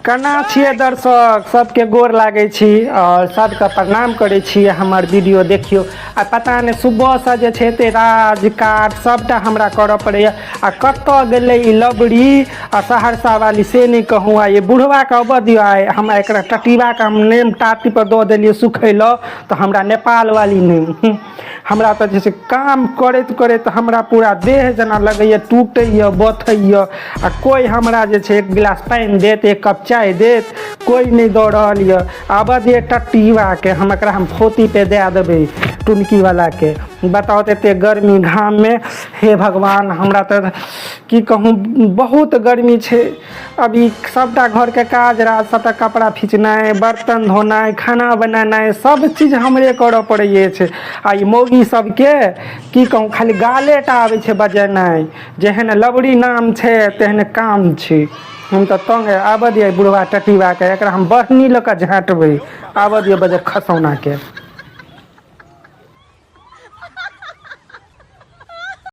केना छियै दर्शक सबके गोर लागै छी आओर सबके प्रणाम करै छी। हमर वीडियो देखियौ। आ पता नहि सुबहसँ जे छै एते राज काज सबटा हमरा करऽ पड़ैया। आ कतऽ गेलै ई लबड़ी आ सहरसा वाली से नहि कहूँ। आ ई बुढ़वाके अबऽ दियौ, आइ हमरा एकरा टटीबाके हम नेम टाटी पर दऽ देलियै सुखै लए, तऽ हमरा नेपाल वाली नहि। हमरा तऽ जे छै काम करैत करैत हमरा पूरा देह जेना लगैए टूटैए बथैए। आ कोइ हमरा जे छै एक गिलास पानि देत, एक कप चाय देत, कोइ नहि दऽ रहल यऽ। आबऽ दिअ टट्टीवाके, हम एकरा हम फोतीपर दए देबै टुनकीवलाके। बताउ तऽ एतेक गर्मी घाममे, हे भगवान, हमरा तऽ की कहूँ, बहुत गर्मी छै। अभी सबटा घरके काज राज, सबटा कपड़ा खिचनाइ, बर्तन धोनाइ, खाना बनेनाइ, सब चीज हमरे करऽ पड़ै अछि। आ ई मौगी सबके की कहूँ, खाली गाले टा आबै छै बजेनाइ। जेहन लबड़ी नाम छै तेहन काम छै। हम तऽ तंग आबऽ दिअ बुढ़वा टटीबाके, एकरा हम बढ़नी लऽ कऽ झाँटबै। आबऽ दिअ बजर खसौनाके।